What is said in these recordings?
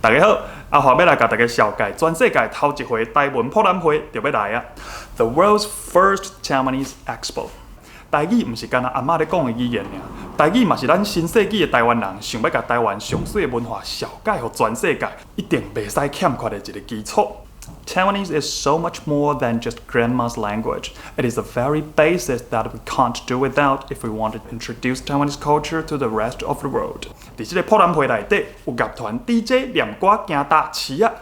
大家好，阿華欲來共大家紹介全世界頭一回台文博覽會就欲來啊！The world's first Taiwanese Expo。台語毋是干焦阿嬤咧講的語言爾，台語嘛是咱新世紀的台灣人想欲共台灣上媠的文化紹介予全世界，一定袂使欠缺的一个基礎。Taiwanese is so much more than just grandma's language. It is the very basis that we can't do without if we want to introduce Taiwanese culture to the rest of the world. 佇這个博覽會內底，有樂團、DJ、念歌、行搭、市仔。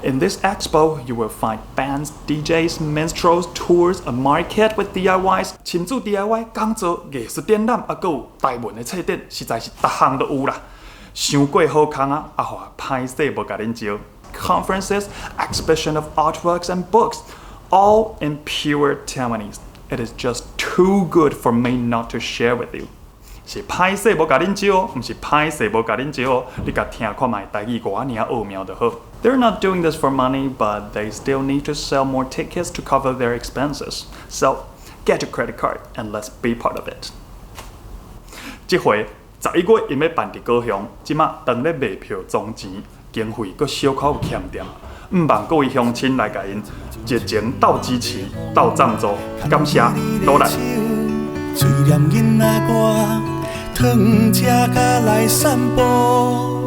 In this expo, you will find bands, DJs, minstrels, tours, a market with DIYs, 親子 DIY 講座、藝術展覽，猶閣有台文的冊展，實在是逐項都有啦。傷過好康啊！阿華歹勢無共恁招。Conferences, exhibition of artworks and books, all in pure Taiwanese. It is just too good for me not to share with you. 是歹勢無共恁招，毋是歹勢無共恁招，你共聽看覓台語偌爾奧妙就好。They're not doing this for money, but they still need to sell more tickets to cover their expenses. So get your credit card and let's be part of it. 這回11月𪜶欲辦佇高雄，這馬當咧賣票裝錢，經費閣小可有欠點，毋望各位鄉親來共𪜶熱情鬥支持、鬥贊助，感謝努力。喙念囡仔歌，迵遮甲來散步。